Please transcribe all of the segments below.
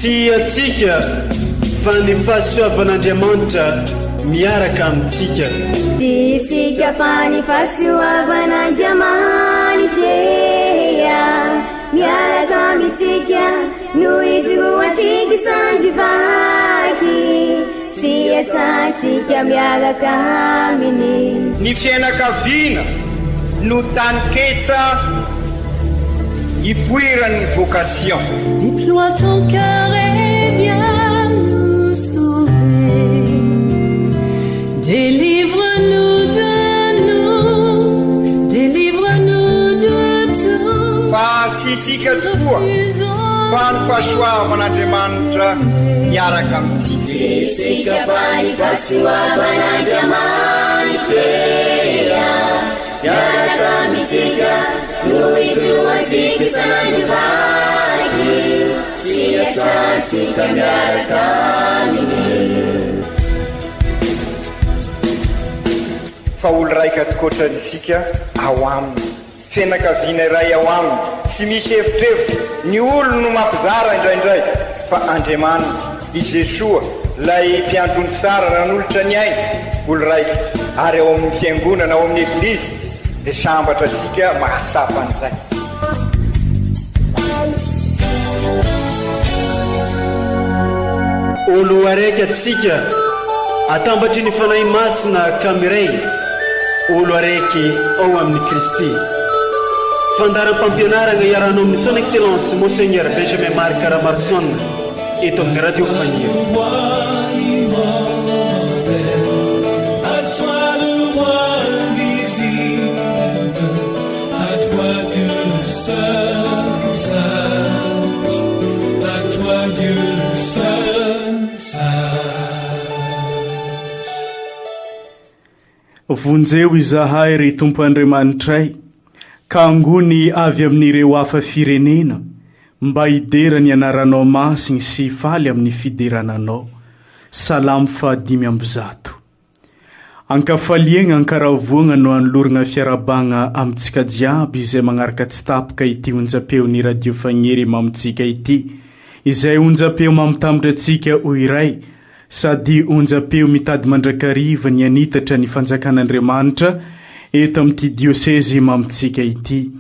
Tsy antsika fa ny fahasoavan'Andriamanitra miaraka amintsika. Tsy isika fa ny fahasoavan'Andriamanitra miaraka amintsika no ijoroantsika sandry vaky sy iasantsika miaraka aminy. Ny fiainakaviana no taninketsa ipoiran'ny vocation. Déploie ton cœur et viens nous sauver. Délivre-nous de nous, délivre-nous de tout. Fa tsy isika tokoa fa ny fahasoavan'Andriamanitra miaraka amintsika. Tsy isika fa ny fahasoavan'Andriamanitra miaraka amintsika no ijoroantsika isan'andro vaky sy iasantsika miaraka aminy. Fa olo raika tokoatrany isika ao aminy. Fianakaviana iray ao aminy, tsy misy evitrevitra, ny olony no mampizara indraindray, fa Andriamanitra, i Jesoa, ilay Mpiandry ondry tsara nanolotra ny ainy, olo raika, ary ao amin'ny Fiangonana, ao amin'ny Eglizy, dia sambatra isika mahatsapa an'izay. Olo araiky atsika, atambatry ny Fanahy Masina ka miray, olo araiky ao amin'i Kristy. Fandaharam-pampianaragna iarahanao amin'ny Son Excellence Monseigneur Benjamin Marc Ramaroson eto amin'ny Radio Faniry. Vonjeo izahay, ry Tompo Andriamanitray, ka angony avy amin'ireo hafa firenena mba hidera ny anaranao masiny sy hifaly amin'ny fiderana anao. Salamo faha 105. Ankafaliagna, ankaravoagna no anoloragna fiarahabagna amintsika jiaby izay magnaraka tsy tapaka ity onjam-peon'ny Radio Fagniry mamontsika ity, izay onjam-peo mamitambatra antsika ho iray, sady onjam-peo mitady mandrakariva ny hanitatra ny fanjakan'Andriamanitra eto amin'ity diosezy mamontsika ity.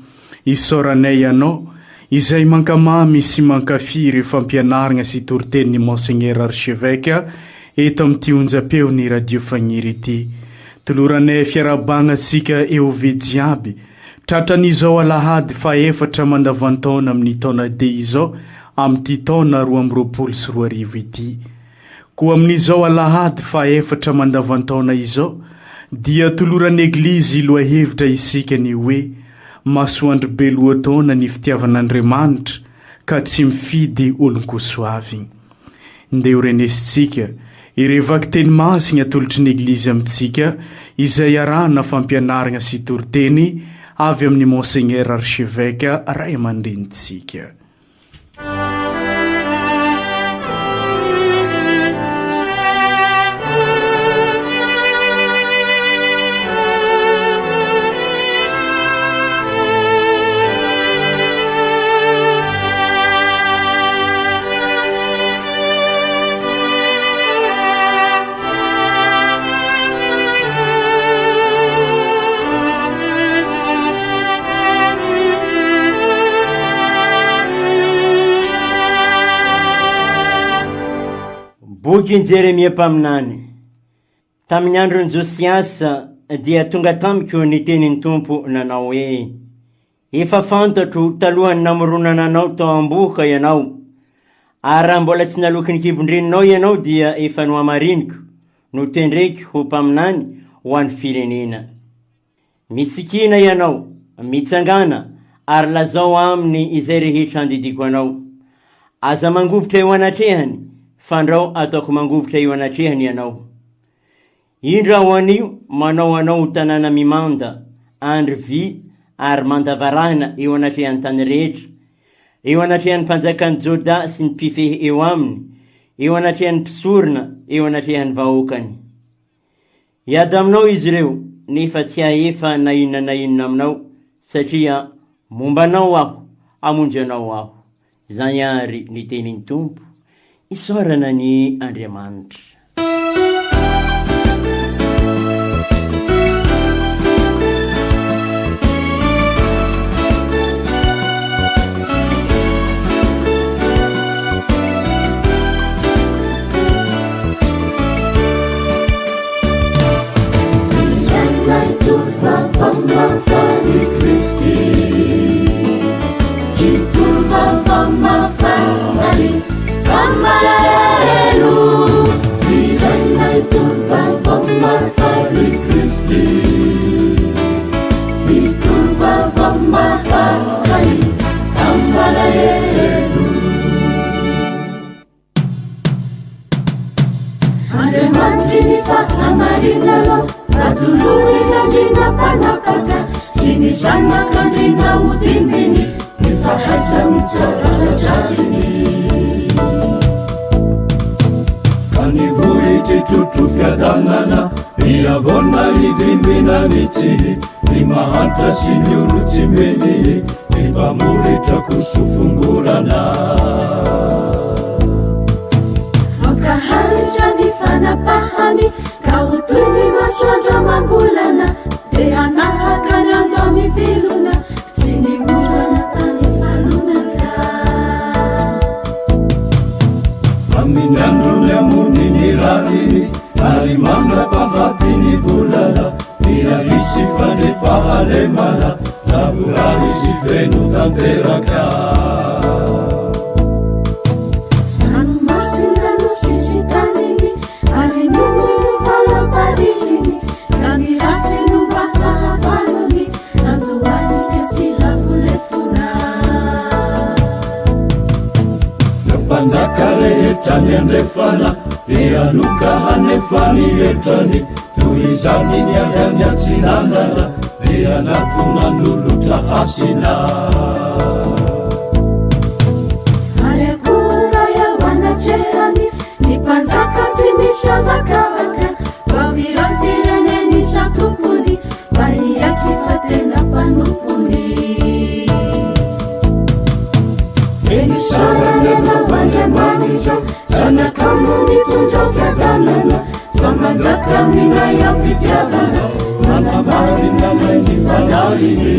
Isaoranay anao izay mankamamy sy mankafy ireo fampianaragna sy toritenin'i Monseigneur Archevêque eto amin'ity onjam-peon'ny Radio Fagniry ity. Toloranay fiarahabagna antsika EOV jiaby tratran'izao alahady fahaefatra mandavantaona amin'ny taona D izao amin'ity taona 2022 ity. Koa amin'izao alahady fahaefatra mandavantaona izao dia toloran'ny Eglizy lohahevitra isika ny hoe Masoandro be lohataona ny fitiavan'Andriamanitra ka tsy mifidy olon-kosoavigny. Ndeha ho renesintsika ireo vakiteny masigny atolotry ny Eglizy amintsika izay arahana fampianaragna sy toriteny avy amin'ny Monseigneur Archevêque ray aman-drenintsika. Bokin'i Jeremia mpaminany. Tamin'ny andron'i Josiasa dia tonga tamiko ny tenin'ny Tompo nanao hoe, Efa fantatro talohan'ny namoronana anao tao am-bohoka ianao, ary raha mbola tsy naloaky ny kibon-dreninao ianao dia efa nohamariniko, notendreko ho mpaminany ho an'ny firenena. Misikina ianao, mitsangàna, ary lazao aminy izay rehetra andidiako anao. Aza mangovitra eo anatrehany, fandrao ataoko mangovitra eo anatrehany ianao. Indro aho anio manao anao ho tanàna mimanda, andry vy ary manda varahina eo anatrehan'ny tany rehetra, eo anatrehan'ny mpanjakan'i Jodà sy ny mpifehy eo aminy, eo anatrehan'ny mpisorona, eo anatrehan'ny vahoakany. Hiady aminao izy ireo, nefa tsy hahefa na inona na inona aminao, satria momba anao aho, hamonjy anao aho. Izany àry ny tenin'ny Tompo. Isaorana anie Andriamanitra. Andriamanitry ny fahamarinana, atolorin'Andriana mpanapaka sy ny zanak'Andriana ho dimbiny, ny fahaiza-mitsara ara-drariny. Ka ny vohitry trotro fiadanana, ny havoana hivimbina ny tsihy, ny mahantra sy ny olo-tsy mety, ny mpamoritra koso fongorana. Aoka hanitra ny fanapahany, ka ho toy ny masoandro amam-bolana, dia hanahaka ny ando amin'ny vilona, sy ny orana tany falonaka. Amin'ny androny hamony ny rariny, ary mandra-pahafaty ny volana, dia hisy fandriampahalemana, lavorary sy feno tanteraka. Ranomasina no sisin-taniny, ary nono no valam-parihiny, ka ny rafiny no mba fahavalony, nanjoalika sy lafolefona. Ireo mpanjaka rehetra any andrefana dia hanoka hanefa ny hetrany, toy izany ny avy any atsinanana dia hanatona hanolotra hasina. Ary akory eo anatrehany ny mpanjaka tsy misy avakavaka, ho avy ireo firenena isan-tokony mba hiaiky fa tena mpanompony. Dia nisaorana Ianao Andriamanitra, Zanakao no nitondra fiadanana, fa manjaka aminay am-pitiavana, manamarina anay ny Fanahiny.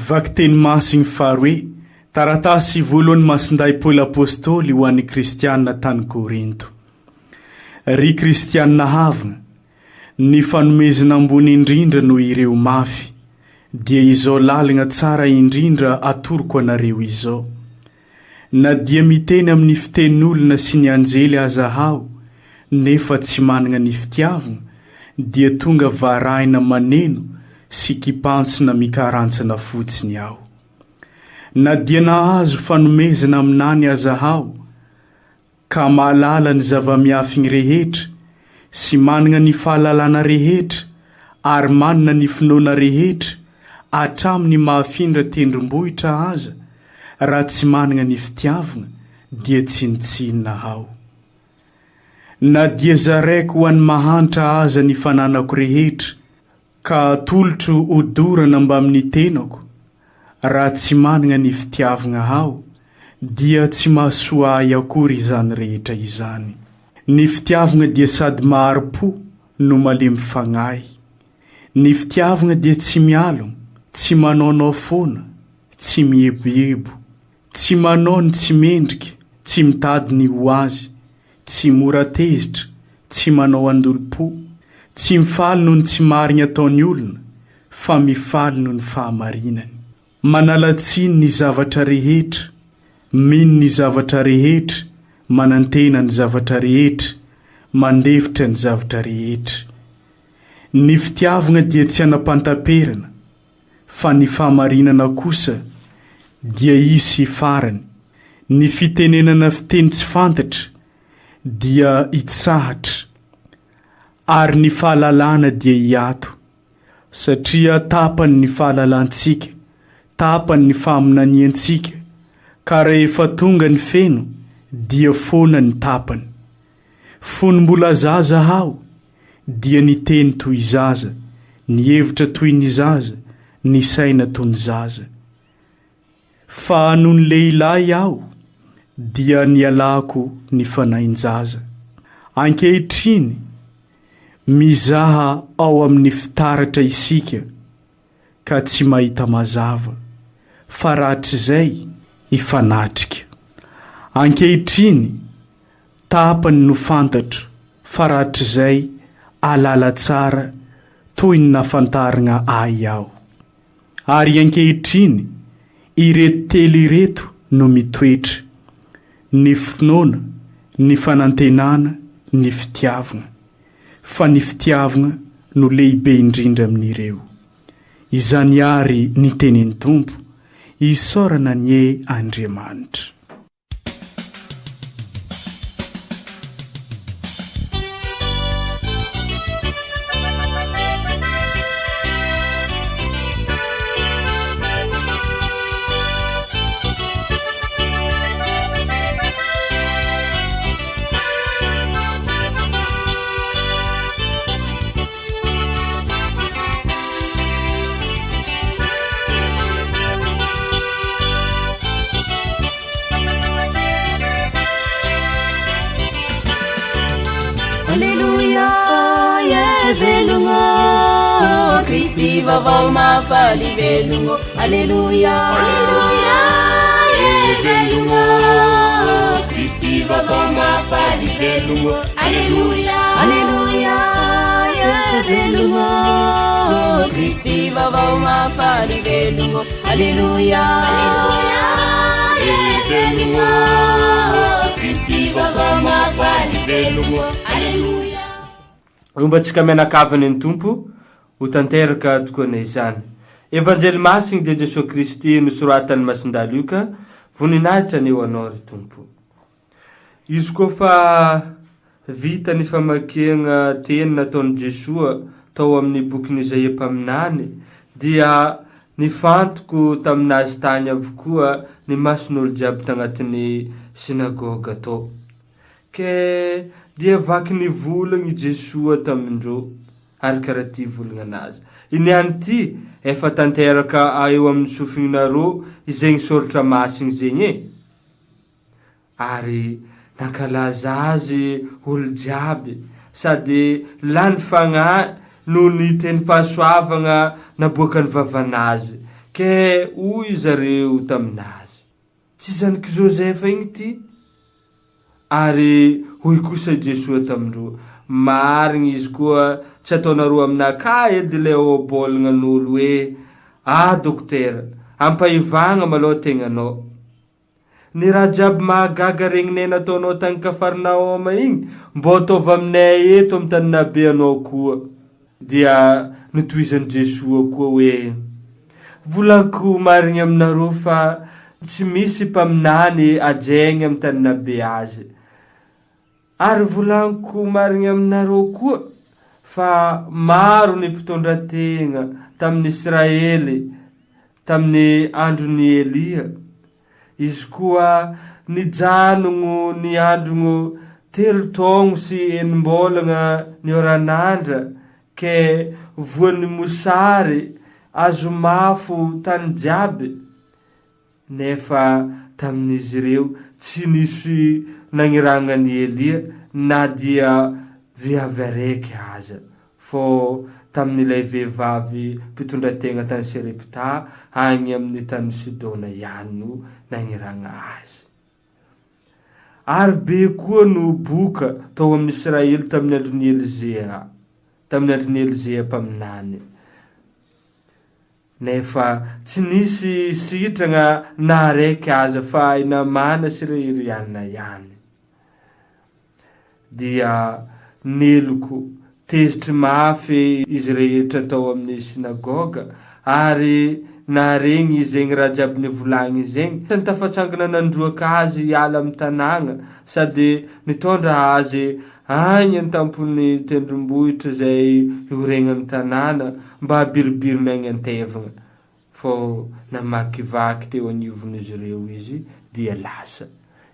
Vakiteny Masiny faharoe, taratasy voalohany Masindahy Paoly Apostoly ho an'ny Kristiana tany Korinto. Ry Kristiana havana, ny fanomezana ambony indrindra noho ireo mafy, dia izao lalina tsara indrindra atoroko anareo izao. Na dia miteny amin'ny fitenin'olona sy ny anjely aza aho, nefa tsy manana ny fitiavana, dia tonga varahina maneno sy kipantsona mikarantsana fotsiny aho. Na dia nahazo fanomezana aminany aza aho, ka mahalala ny zava-miafiny rehetra, sy manana ny fahalalana rehetra, ary manana ny finoana rehetra, hatramin'ny mahafindra tendrombohitra aza, raha tsy manana ny fitiavana, dia tsinontsinona aho. Na dia zaraiko ho an'ny mahantra aza ny fananako rehetra, ka atolotro hodorana mbamin'ny tenako, raha tsy manana ny fitiavgna aho, dia tsy mahasoa ahy akory izany rehetra izany. Ny fitiavgna dia sady mahari-po no malemy fagnahy. Ny fitiavgna dia tsy mialogno, tsy manaonao foana, tsy mieboebo, tsy manao ny tsy mendrika, tsy mitady ny ho azy, tsy mora tezitra, tsy manao andolom-po, tsy mifaly noho ny tsy marigny ataon'ny olona, fa mifaly noho ny fahamarinany. Manala tsiny ny zavatra rehetra, mino ny zavatra rehetra, manantena ny zavatra rehetra, mandefitra ny zavtra rehetra. Ny fitiavgna dia tsy anam-pantaperana, fa ny fahamarinana kosa dia hisy farany. Ny fitenenana fiteny tsy fantatra dia hitsahatra, ary ny fahalalana dia hiato, satria tapany ny fahalalantsika, tapany ny faminaniantsika, ka rehefa tonga ny feno dia foana ny tapany. Fony mbola zaza aho dia niteny toy zaza, nihevitra toy ny zaza, nisaina toy ny zaza. Fa nony lehilahy aho dia nialako ny fanahin-jaza. Ankehitriny, mizaha ao amin'ny fitaratra isika ka tsy mahita mazava, fa rahatrizay hifanatrika. Ankehitriny, tapany no fantatro fa rahatrizay ahalala tsara toy ny nafantarigna ahy aho. Ary ankehitriny, ireto telo ireto no mitoetra, ny finoana, ny fanantenana, ny fitiavgna. Fa ny fitiavgna no lehibe indrindra amin'ireo. Izany àry ny tenin'ny Tompo, isaorana anie Andriamanitra. Aleloia, velogno, Kristy vaovao mahafaly velogno. Aleloia, Aleloia, velogno, Kristy vaovao mahafaly velogno. Aleloia, Aleloia, velogno, Kristy vaovao mahafaly velogno. Aleloia, Aleloia, velogno, Kristy vaovao mahafaly velogno. Aleloia. Homba antsika mianakavy ny Tompo, ho tanteraka tokoa anie izany. Evanjely Masiny dia Jesoa Kristy nosoratan'i Masindahy Lioka, voninahitra anie ho Anao ry Tompo. Izy koa fa vita ny famakiagna teny nataon'i Jesoa tao amin'ny bokin'i Izaia mpaminany, dia nifantoko taminazy tagny avokoa ny mason'olo jiaby tagnatin'ny synagoga tao. Ke dia vaky nivolagna i Jesoa tamindreo, ary karaha ty volagnanazy, I niany ty efa tanteraka eo amin'ny sofignareo izegny Soratra Masigny zegny e! Ary nankalaza azy olo jiaby, sady lany fagnahy noho ny tenim-pahasoavagna naboakan'ny vavanazy, ke hoy zareo taminazy, Tsy zanak'i Josefa igny ty? Ary hoy kosa i Jesoa tamindreo, Marigny izy koa tsy ataonareo aminakahy edy le ohabolagna-n'olo hoe, Ah dokotera, ampahivagna malôha tegnanao. Ny raha jiaby mahagaga regninay nataonao tagny Kafarnaoma igny, mbô ataovy aminay eto amy tany nahabe anao koa. Dia notohizan'i Jesoa koa hoe, Volaniko marigny aminareo fa tsy misy mpaminany ajaigny amy tany nahabe azy. Ary volaniko marigny aminareo koa fa maro ny mpitondra tegna tamin'ny Israely tamin'ny andron'i Elia. Izy koa nijanogno ny androgno telo taogno sy enim-bôlagna nioran'andra ke voan'ny mosary azo mafo tany jiaby. Nefa tamin'izy ireo tsy nisy nagniragna an'i Elia na dia viavy araiky aza, fô tamin'ilay vehivavy mpitondra-tegna tany Serepta agny amin'ny tany Sidona ihany no nagniragna azy. Ary be koa no boka tao amin'ny Israely tamin'ny andron'i Elizea, tamin'ny andron'i Elizea mpaminany. Nefa tsy nisy sitragna na araiky aza fa i Namàna sy ry Iriana ihany. Dia neloko. Tezitry mafy izy rehetra tao amin'ny synagoga, ary naharegny izegny raha jiaby nivolagny izegny, ka nitafatsangana nandroaka azy hiala amin'ny tanàgna, sady nitondra azy agny an-tampon'ny tendrombohitra izay ioregnan'ny tanàna, mba habiribiriny agny an-tevagna. Fô namakivaky teo agnivon'izy ireo izy, dia lasa.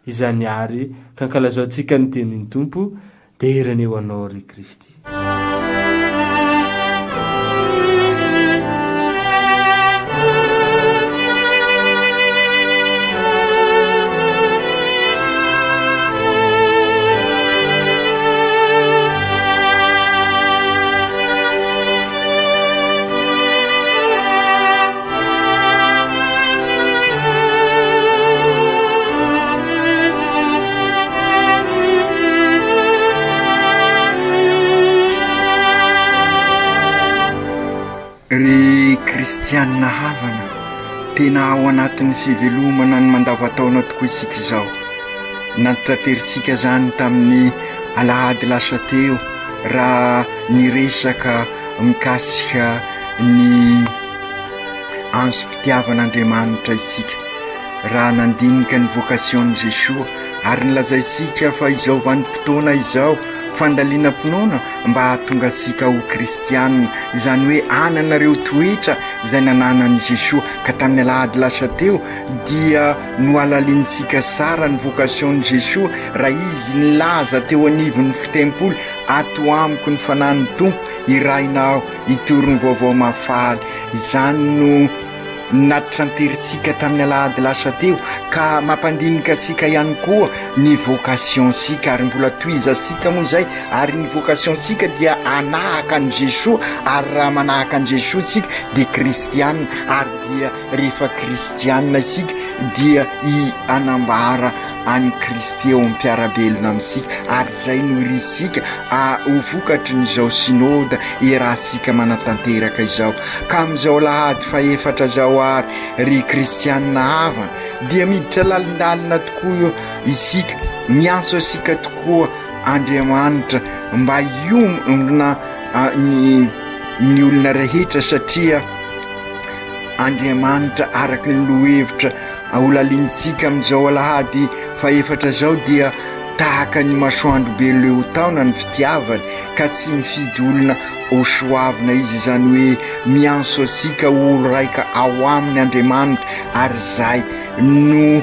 Izany àry, ka ankalazaontsika ny tenin'ny Tompo, Dera anie ho Anao, ry Kristy. Ry kristianina havana, tena ao anatin'ny fivelomana ny mandavantaona tokoa isika izao. Nantitranterintsika izany tamin'ny alahady lasa teo raha niresaka mikasika ny ansom-pitiavan'Andriamanitra isika raha nandinika ny vocation-n'i Jesoa ary nilazaintsika fa izao vanim-potoana izao fandalinam-pinoana mba hahatonga antsika ho kristianina, izany hoe hanana ireo toetra izay nananan'i Jesoa ka tamin'ny alahady lasa teo dia nohalalinintsika tsara ny vocation-n'i Jesoa raha izy nilaza teo anivon'ny tempoly ato amiko ny fanahin'ny Tompo irahina aho hitory ny vaovao mahafaly. Izany no natranteritsika tamin'ny alahady lasa teo ka mampandinika antsika ihany koa ny vocation-tsika ary mbola tohizantsika moa izay ary ny vocation-tsika dia hanahaka an'i Jesoa ary raha manahaka an'i Jesoa tsika dia kristiana ary dia rehefa kristiana isika dia i hanambara an'i Kristy eo amin'ny mpiara-belona amintsika ary izay no irintsika ho vokatry ny izao Synoda iarahantsika manatanteraka izao. Ka amin'izao alahady fahefatra izao ary ry kristianina havana dia miditra lalindalina tokoa isika, miantso antsika tokoa Andriamanitra mba hiombona ny ny olona rehetra satria Andriamanitra araka ny lohevitra Holalinintsika amin'izao alahady fahefatra izao dia tahaka ny masoandro be leo taona ny fitiavany ka tsy mifidy olona hosoavina izy, izany hoe miantso antsika ho olo-raika ao aminy Andriamanitra ary izay no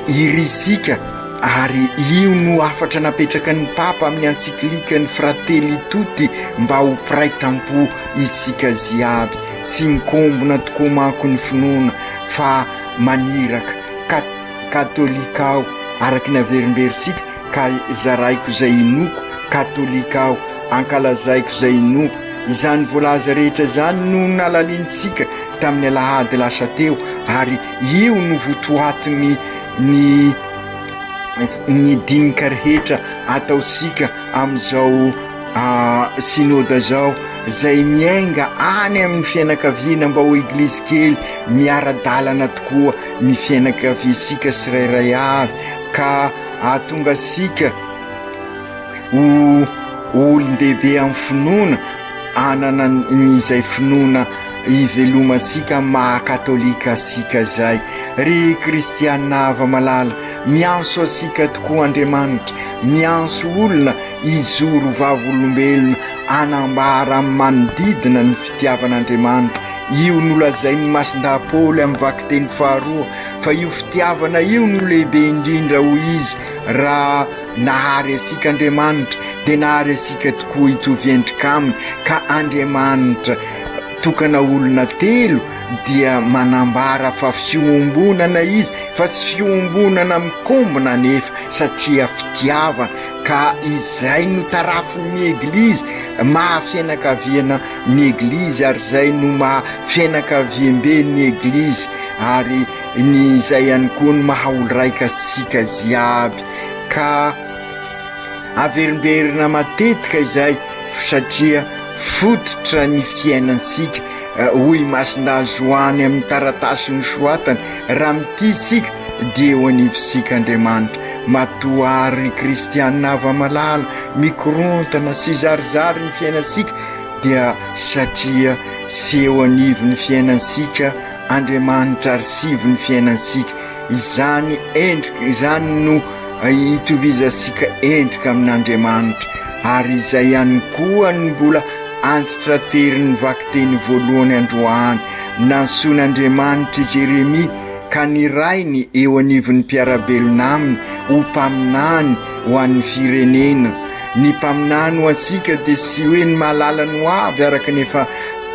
irintsika ary io no hafatra napetraka ny Papa amin'ny ansiklikan'ny Fratelli Tutti mba ho mpiray tampo isika ziaby. Tsy mikombona tokoa manko ny finoana fa maniraka ka katolika aho araka ny averimberintsika ka zaraiko izay inoako, katolika aho ankalazaiko izay inoako. Izany voalaza rehetra izany no nalalinintsika tamin'ny alahady lasa teo ary io no votoatin'ny ny ny dinika rehetra ataontsika amin'izao Synoda izao izay miainga any amin'ny fianakaviana mba ho eglizy kely miara-dalana tokoa ny fianakaviantsika tsirairay avy ka hahatonga antsika ho olon-dehibe amin'ny finoana hanana izay finoana ivelomantsika amin'ny maha katolika antsika izay. Ry kristiana hava-malala, miantso antsika tokoa Andriamanitra, miantso olona hijoro vavolombelona hanambara amin'ny manodidina ny fitiavan'Andriamanitra. Io nolazain'i Masindahy Paoly amin'ny vakiteny faharoa fa io fitiavana io no lehibe indrindra hoy izy raha nahary antsika Andriamanitra dia nahary antsika tokoa hitovy endrika aminy ka Andriamanitra tokana olona telo dia manambara fa fiombonana izy fa tsy fiombonana mikombona anefa satria fitiavana ka izay no tarafin'ny Eglizy maha fianakaviana ny Eglizy ary izay no maha fianakaviambe ny Eglizy ary ny izay ihany koa no maha olo-raika sika ziaby ka averimberina matetika izay satria fototra ny fiainantsika hoy Masindahy Joany amin'ny taratasy nosoratany raha mitia isika. dia eo anivontsika Andriamanitra. Matoa àry ry kristiana hava-malala, mikorontana sy zarizary ny fiainantsika dia satria tsy eo anivon'ny fiainantsika Andriamanitra ary sivy ny fiainantsika. Izany endrika izany no itovizantsika endrika amin'Andriamanitra ary izay ihany koa no mbola antitranterin'ny vakiteny voalohany androany. Nantsoin'Andriamanitra i Jeremia ka nirainy eo anivon'ny mpiara-belona aminy ho mpaminany ho an'ny firenena. Ny mpaminany ho antsika dia tsy hoe ny mahalala ny ho avy araka ny efa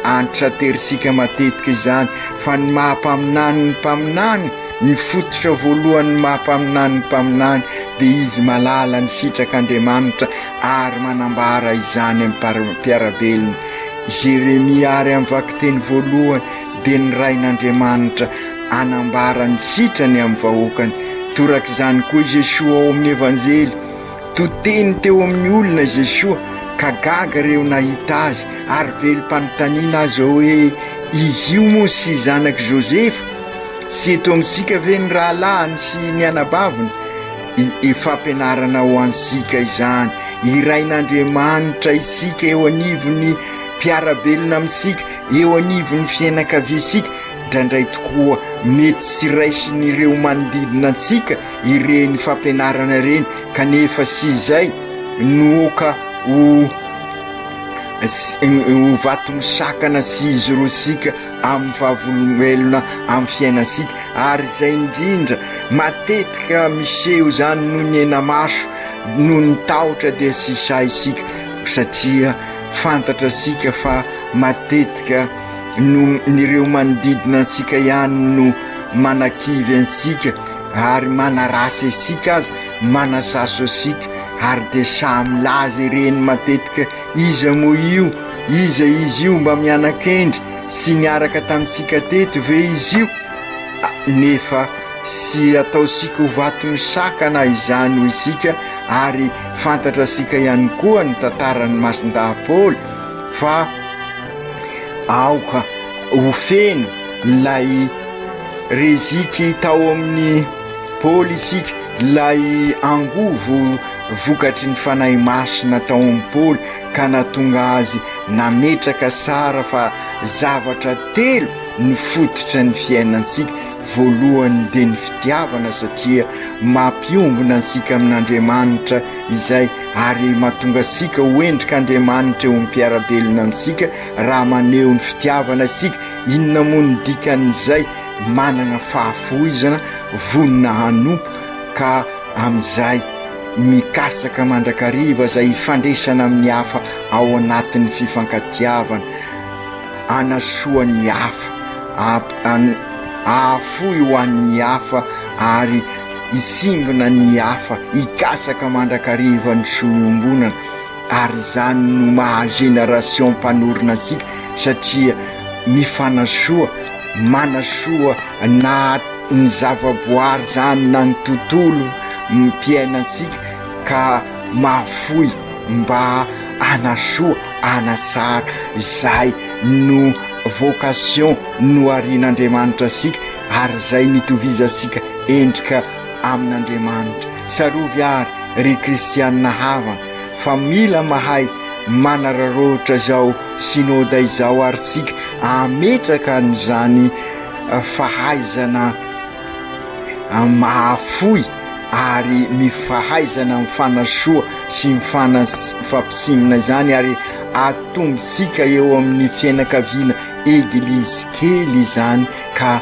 antitranterintsika matetika izany fa ny maha mpaminany ny mpaminany, ny fototra voalohan'ny maha mpaminany ny mpaminany dia izy mahalala ny sitrak'Andriamanitra ary manambara izany amin'ny mpiara-belona. Jeremia ary amin'ny vakiteny voalohany dia ny Rain'Andriamanitra hanambara ny sitrany amin'ny vahoakany. Torak'izany koa i Jesoa ao amin'ny Evanjely. To teny teo amin'ny olona i Jesoa ka gaga ireo nahita azy ary velom-panontaniana aza hoe, Izy io moa sy zanak'i Josefa? Tsy eto amintsika ve ny rahalahiny sy ny anabaviny? I Fampianarana ho antsika izany. Irain'Andriamanitra isika eo anivon'ny mpiara-belona amintsika, eo anivon'ny fianakaviantsika. Indraindray tokoa mety tsy raisin'ireo manodidina antsika ireny fampianarana ireny, kanefa tsy izay no oka ho ho vato misakana sy ijoroantsika amin'ny vavolombelona amin'ny fiainantsika, ary izay indrindra matetika miseho izany noho ny hena-maso, noho ny tahotra dia tsy sahy isika satria fantatra antsika fa matetika no ireo manodidina antsika ihany no manakivy antsika ary manarasy antsika aza, manasaso antsika ary dia samy milaza ireny matetika iza moa io, iza izy io mba mianakendry sy niaraka tamintsika teto ve izy io? Nefa sy ataontsika ho vato misakana izany ho isika ary fantatra antsika ihany koa ny tantaran'ny Masindahy Paoly fa aoka ho feno ilay reziky tao amin'ny Paoly isika, ilay angovo vokatry ny Fanahy Masina tao amin'i Paoly ka nahatonga azy nametraka tsara fa zavatra telo no fototra ny fiainantsika, voalohany dia ny fitiavana satria mampiombona antsika amin'Andriamanitra izay ary mahatonga antsika ho endrik'Andriamanitra eo amin'ny mpiara-belona amintsika raha maneho ny fitiavana isika, inona moa no dikan'izay? Manana fahafoizana, vonona hanompo ka amin'izay mikasaka mandrakariva izay hifandraisana amin'ny hafa ao anatin'ny fifankatiavana, hanasoa ny hafa, hahafoy ho an'ny hafa ary hisimbina ny hafa, hikasaka mandrakariva ny soa iombonana. Ary izany no maha génération mpanorina antsika satria mifanasoa, manasoa na ny zavaboary izany na ny tontolo mpiainantsika ka mahafoy mba hanasoa, hanatsara. Izay no vocation noharian'Andriamanitra antsika ary izay nitovizantsika endrika amin'Andriamanitra. Tsarovy àry ry kristianina havana fa mila mahay manararaotra izao Synoda izao ary tsika hametraka an'izany fahaizana mahafoy ary ny fahaizana mifanasoa sy mifampitsimbina izany ary atombontsika eo amin'ny fiainakaviana Eglizy kely izany ka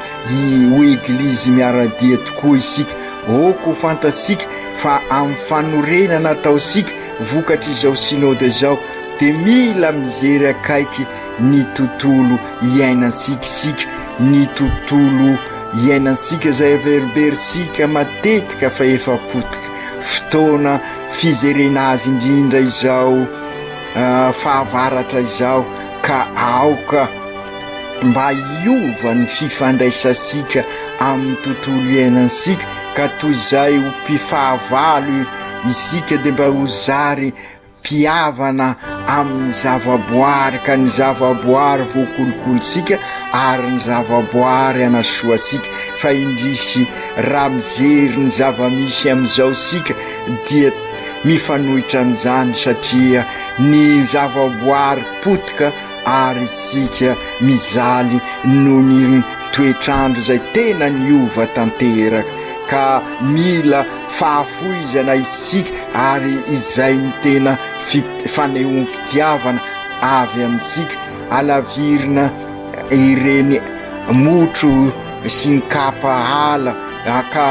ho Eglizy miara-dia tokoa isika. Aoka ho fantatsika fa amin'ny fanorenana ataontsika vokatr'izao Synoda izao dia mila mijery akaiky ny tontolo iainantsika isika, ny tontolo iainantsika izay averimberintsika matetika fa efa potika. Fotoana fijerena azy indrindra izao fahavaratra izao ka aoka mba hiova ny fifandraisantsika amin'ny tontolo iainantsika ka toy izay ho mpifahavalo isika dia mba ho zary mpihavana amin'ny zavaboary ka ny zavaboary voakolikolintsika ary ny zavaboary anasoantsika. Fa indrisy raha mijery ny zava-misy amin'izao isika dia mifanohitra amin'izany satria ny zavaboary potika ary isika mijaly noho ny toetr'andro izay tena niova tanteraka ka mila fahafoizana isika ary izay ny tena fanehoam-pitiavana avy amintsika alavirina ireny motro sy ny kapa ala ka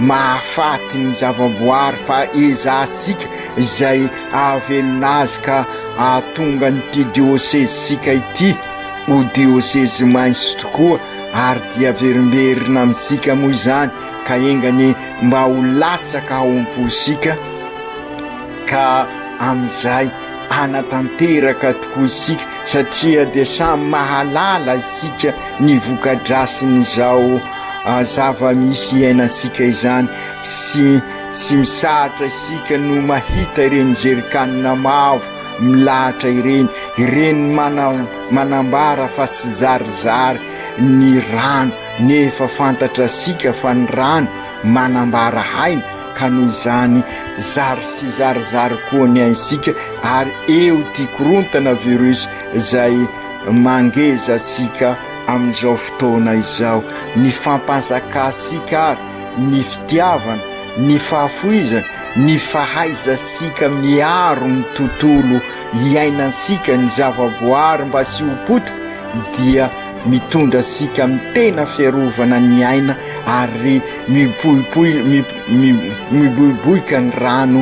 mahafaty ny zavaboary fa ezahantsika izay ahavelona azy ka ahatonga an'ity diosezintsika ity ho diosezy maitso tokoa ary dia averimberina amintsika moa izany ka enga anie mba ho latsaka ao am-pontsika ka amin'izay hanatanteraka tokoa isika satria dia samy mahalala isika ny voka-drasin'izao zava-misy iainantsika izany sy tsy misahatra isika no mahita ireny zerikanina mavo milahatra ireny, ireny manambara fa tsy zarizary ny rano nefa fantatrasika fa ny rano manambara haina ka noho izany zary sy zarizary koa ny aintsika ary eo ity korontana virus izay mangeza asika amin'izao fotoana izao. Ny fampanjakasika ary ny fitiavana, ny fahafoizana, ny fahaizasika miaro ny tontolo iainantsika, ny zavaboary mba tsy ho potika dia mitondra antsika amin'ny tena fiarovana ny aina ary miboiboika ny rano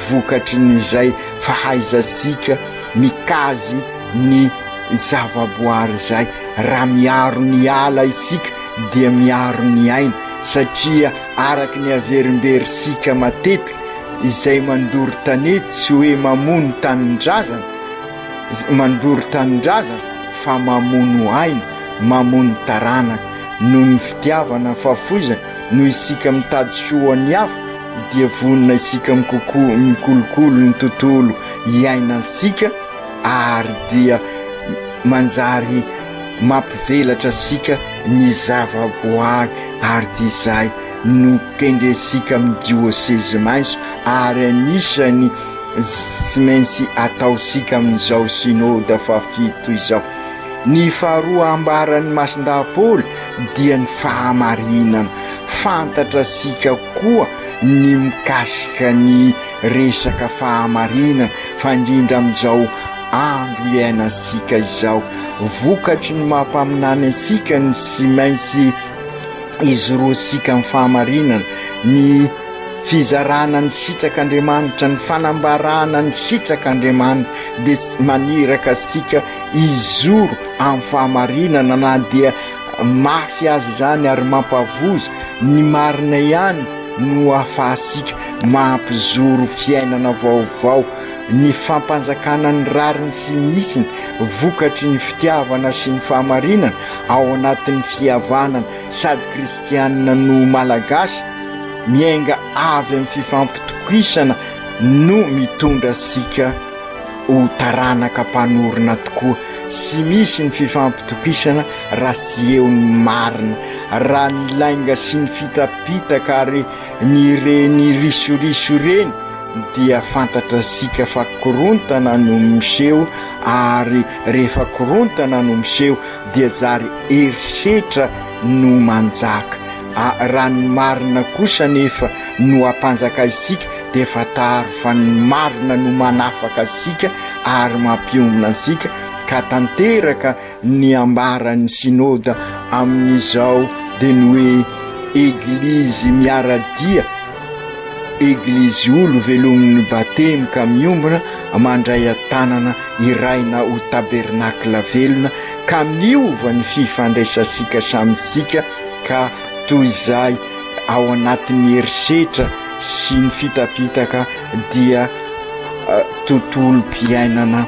vokatry ny izay fahaizantsika mikazy ny zavaboary izay. Raha miaro ny ala isika dia miaro ny aina satria araka ny averimberintsika matetika izay mandoro tanety tsy hoe mamono tanindrazana, mandoro tanindrazana fa mamono aina, mamono taranaka. Noho ny fitiavana fahafoizana, noho isika mitady soa ny hafa dia vonona isika mikolokolo ny tontolo iainantsika ary dia manjary mampivelatra antsika ny zavaboary ary dia izay no kendrentsika amin'ny diosezy maitso ary anisany tsy maintsy ataontsika amin'izao synoda fahafito izao. Ny faharoa ambaran'ny Masindahy Paoly dia ny fahamarinana. Fantatra antsika koa ny mikasika ny resaka fahamarinana fa indrindra amin'izao andro iainantsika izao. Vokatry ny maha mpaminany antsika ny tsy maintsy ijoroantsika amin'ny fahamarinana, ny fizarana ny sitrak'Andriamanitra, ny fanambarana ny sitrak'Andriamanitra dia maniraka antsika hijoro amin'ny fahamarinana na dia mafy aza izany ary mampavoza, ny marina ihany no ahafahantsika mampijoro fiainana vaovao, ny fampanjakana ny rariny sy ny hitsiny vokatry ny fitiavana sy ny fahamarinana ao anatin'ny fihavanana sady kristianina no malagasy miainga avy amin'ny fifampitokisana no mitondra antsika ho taranaka mpanorina tokoa. Tsy misy ny fifampitokisana raha tsy eo ny marina. Raha ny lainga sy ny fitapitaka ary ny ireny risoriso ireny dia fantatrasika fa korontana no miseho ary rehefa korontana no miseho dia zary herisetra no manjaka. Raha ny marina kosa anefa no ampanjaka isika dia fantaro fa ny marina no manafaka antsika ary mampiombona antsika ka tanteraka ny ambaran'ny Synoda amin'izao dia ny hoe Eglizy miara-dia, Eglizy olo velomin'ny batemy ka miombona mandray an-tanana iraina ho tabernakla velona ka miova ny fifandraisantsika samy isika ka toy izay ao anatin'ny herisetra sy ny fitapitaka dia tontolom-piainana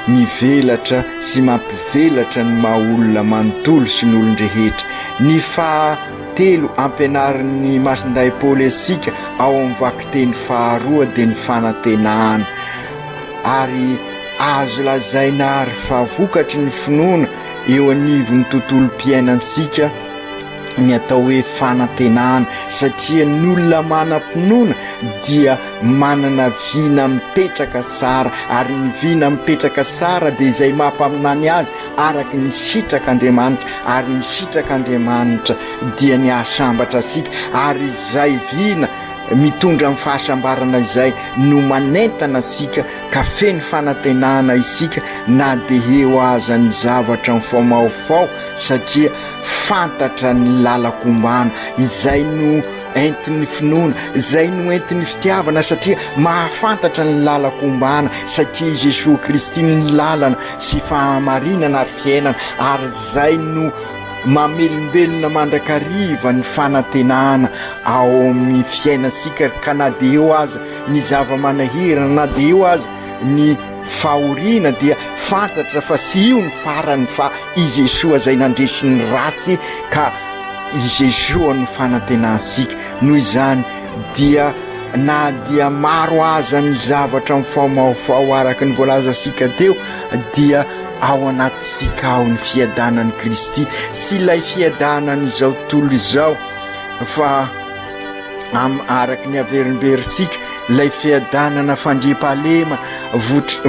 mivelatra sy mampivelatra ny maha olona manontolo sy ny olon-drehetra. Ny faha telo ampianarin'ny Masindahy Paoly antsika ao amin'ny vakiteny faharoa dia ny fanantenana. Ary azo lazaina àry fa vokatry ny finoana eo anivon'ny tontolom-piainantsika. Ny atao hoe fanantenana, satria ny olona manam-pinoana dia manana vina mipetraka tsara, ary ny vina mipetraka tsara dia izay maha mpaminany azy araka ny sitrak'Andriamanitra, ary ny sitrak'Andriamanitra dia ny hahasambatra antsika, ary izay vina mitondra amin'ny fahasambarana izay no manentana antsika ka feno fanantenana isika na dia eo aza ny zavatra mifaomaofao satria Fantatra ny lalan-kombana, izay no entin'ny finoana, izay no entin'ny fitiavana satria mahafantatra ny lalan-kombana satria i Jesoa Kristy no lalana sy fahamarinana ary fiainana ary izay no mamelombelona mandrakariva ny fanantenana ao amin'ny fiainantsika ka na dia eo aza ny zava-manahirana na dia eo aza ny fahoriana dia fantatra fa tsy io ny farany fa i Jesoa izay nandresy ny ratsy ka i Jesoa no fanantenantsika. Noho izany dia na dia maro aza ny zavatra mifaomaofao araka ny voalazantsika teo dia ao anatintsika ao ny fiadanan'i Kristy sy ilay fiadanan'izao tontolo izao fa am araka ny averimberintsika ilay fiadanana fandriampahalemana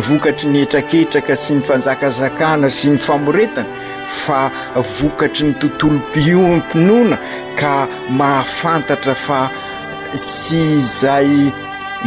vokatry ny hetraketraka sy ny fanjakazakana sy ny famoretana fa vokatry ny tontolom-pinoana ka mahafantatra fa sy izay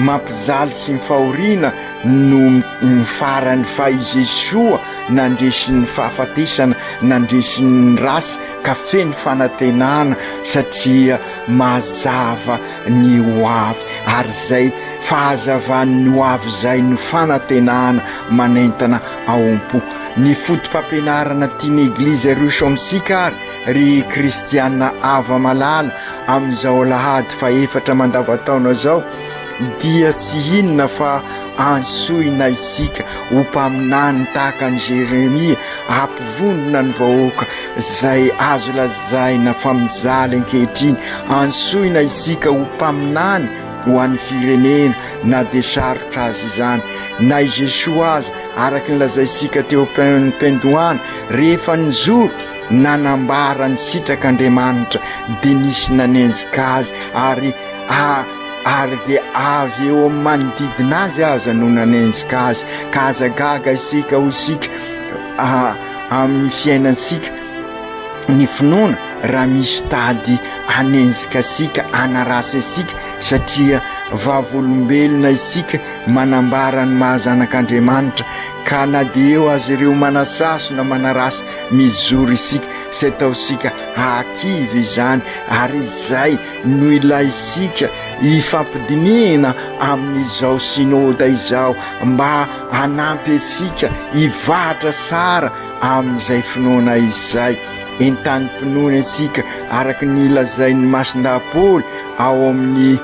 mampijaly sy ny fahoriana no ny farany fa i Jesoa nandresy ny fahafatesana nandresy ny ratsy ka feno fanantenana satria mazava ny ho avy ary izay fahazavan'ny ho avy izay no fanantenana manentana ao am-po. Ny foto-pampianarana tian'ny Eglizy aroso amintsika ary ry kristiana hava-malala amin'izao alahady fahefatra mandavantaona izao dia tsy inona fa antsoina isika ho mpaminany tahaka an'i Jeremia hampivondrona ny vahoaka izay azo lazaina fa mijaly ankehitriny. Antsoina isika ho mpaminany ho an'ny firenena na dia sarotra aza izany. Na i Jesoa aza, araka ny lazaintsika teo am-piandohana, rehefa nijoro nanambara ny sitrak'Andriamanitra dia nisy nanenjika azy ary a ary dia avy eo amin'ny manodidina azy aza no nanenjika azy. Ka aza gaga isika hoy isika amin'ny fiainantsika ny finoana raha misy tady hanenjika antsika, hanaratsy antsika satria vavolombelona isika manambara ny maha zanak'Andriamanitra ka na dia eo aza ireo manasaso na manaratsy mijoro isika sy ataontsika hahakivy izany ary izay no ilaintsika hifampidinihina amin'izao synoda izao mba hanampy antsika hivahatra tsara amin'izay finoana izay. Entanim-pinoana isika araka ny lazain'ny Masindahy Paoly ao amin'ny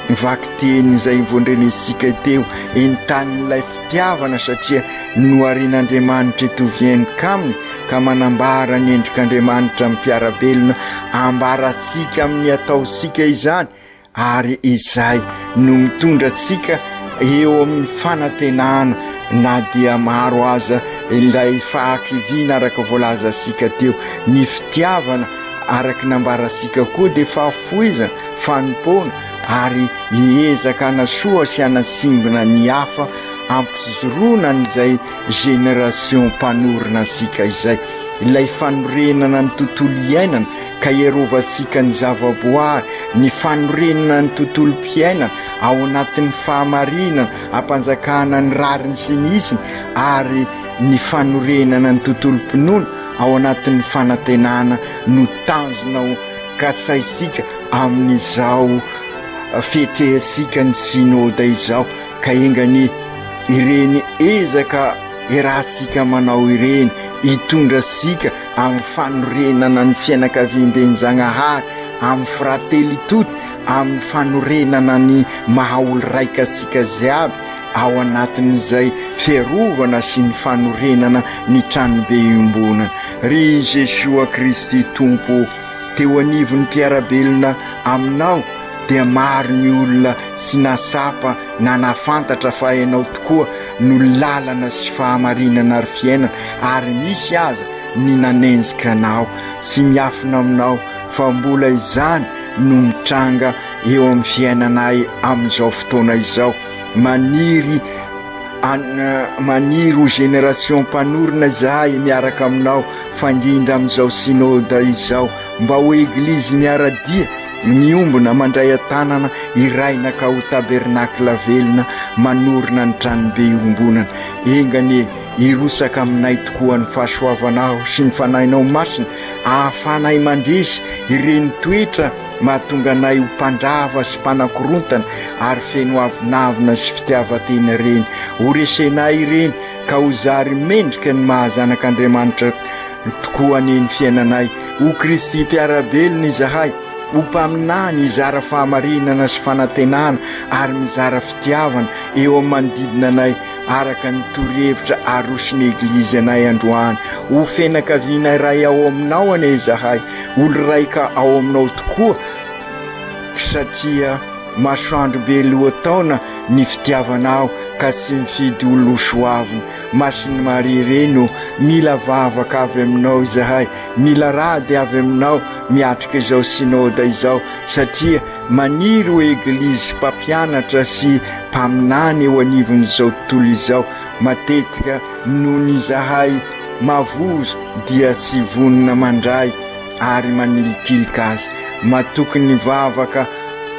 vakiteny izay voandrenesintsika teo, entanin'ilay fitiavana satria noharian'Andriamanitra hitovy endrika aminy ka manambara ny endrik'Andriamanitra amin'ny mpiara-belona, ambarantsika amin'ny ataontsika izany ary izay no mitondra antsika eo amin'ny fanantenana na dia maro aza ilay fahakiviana araka voalazantsika teo. Ny fitiavana araka nambarantsika koa dia fahafoizana, fanompoana ary hiezaka hanasoa sy hanasimbina ny hafa hampijoroana an'izay génération mpanorina antsika izay. Ilay fanorenana ny tontolo iainana ka hiarovantsika ny zavaboary, ny fanorenana ny tontolom-piainana ao anatin'ny fahamarinana, hampanjakana ny rariny sy ny hitsiny ary ny fanorenana ny tontolom-pinoana ao anatin'ny fanantenana no tanjona ho katsahintsika amin'izao fiatrehantsika ny Synoda izao ka enga anie ireny ezaka iarahantsika manao ireny hitondra antsika amin'ny fanorenana ny fianakaviamben-Jagnahary, amin'ny fratelitude, amin'ny fanorenana ny maha olo-raika antsika jiaby ao anatin'izay fiarovana sy ny fanorenana ny tranobe iombonana. Ry Jesoa Kristy Tompo ô, teo anivon'ny mpiara-belona aminao dia maro ny olona tsy nahatsapa na nahafantatra fa Ianao tokoa no lalana sy fahamarinana ary fiainana ary misy aza ny nanenjika Anao. Tsy miafina aminao. fa mbola izany no mitranga eo amin'ny fiainanay amin'izao fotoana izao. Maniry maniry ho génération mpanorina izahay miaraka aminao fa indrindra amin'izao Synode izao mba ho Eglizy miara-dia, miombona, mandray an-tanana, iraina ka ho tabernakla velona manorina ny tranobe iombonana. Enga anie hirotsaka aminay tokoa ny fahasoavanao sy ny Fanahinao Masina ahafahanay mandresy ireny toetra mahatonga anay ho mpandrava sy mpanakorontana ary feno avonavona sy fitiavan-tena ireny. Ho resenay ireny ka ho zary mendrika ny maha zanak'Andriamanitra tokoa anie ny fiainanay. Ho Kristy mpiara-belona izahay, ho mpaminany hizara fahamarinana sy fanantenana ary mizara fitiavana eo amin'ny manodidina anay araka ny torohevitra aroson'ny Eglizy anay androany. Ho fianakaviana iray ao aminao anie izahay, olo-raika ao aminao tokoa, satria masoandro be lohataona ny fitiavanao ka tsy mifidy olona ho soavina. Masin'i Maria Reny ô, mila vavaka avy aminao izahay, mila rady avy aminao miatrika izao Synoda izao, satria maniry ho Eglizy mpampianatra sy mpaminany eo anivon'izao tontolo izao. Matetika nony izahay mavozo dia tsy vonona mandray ary manilikilika azy. Matoky ny vavaka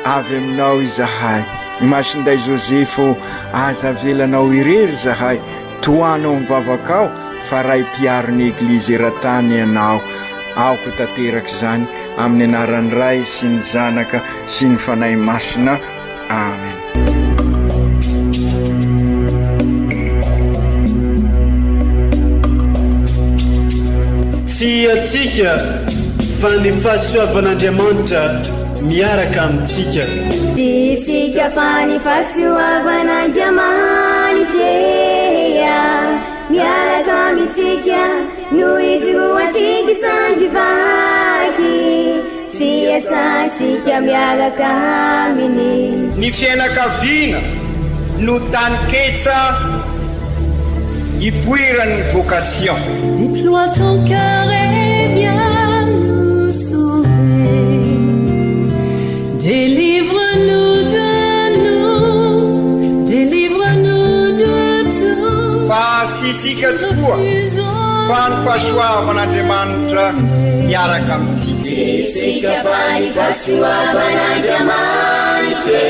avy aminao izahay. Masinday Joseph ô, aza avelanao irery izahay, tohano amin'ny vavakao fa Ray mpiaro ny Eglizy eran-tany ianao. Aoka ho tanteraka izany amin'ny anaran'ny Ray sy ny Zanaka sy ny Fanahy Masina. Amen. Tsy antsika fa ny fahasoavan'Andriamanitra miaraka amintsika. Tsy isika fa ny fahasoavan'Andriamanitra miaraka amintsika no ijoroantsika sandry vaky. Sy iasantsika miaraka aminy. Ny fiainakaviana no taninketsa ipoiran'ny vocation. Déploie ton cœur et viens nous sauver. Délivre-nous de nous, délivre-nous de tout. Fa tsy isika tokoa fa ny fahasoavan'Andriamanitra miaraka amintsika. Tsy isika fa ny fahasoavan'Andriamanitra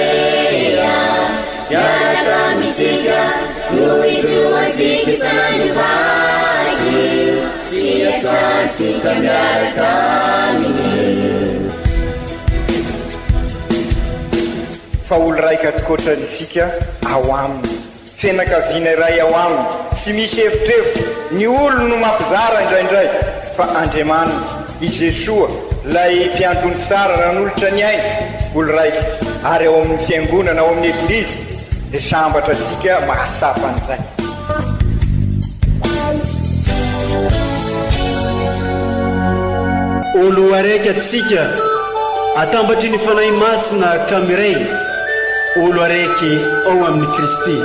miaraka amintsika no ijoroantsika isan'andro vaky sy iasantsika miaraka aminy. Fa olo-raika tokoatra isika ao aminy. Fianakaviana iray ao aminy, tsy misy evitrevitra, ny olony no mampizara indraindray, fa Andriamanitra, i Jesoa, ilay Mpiandry ondry tsara nanolotra ny ainy, olo raika, ary ao amin'ny Fiangonana, ao amin'ny Eglizy, dia sambatra isika mahatsapa an'izay. Olo araiky atsika atambatry ny Fanahy Masina ka miray olo araiky ao amin'i Kristy.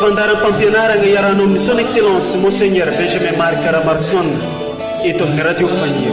Fandaharam-pampianaragna iarahanao amin'ny Son Excellence Monseigneur Benjamin Marc Ramaroson eto amin'ny Radio Faniry.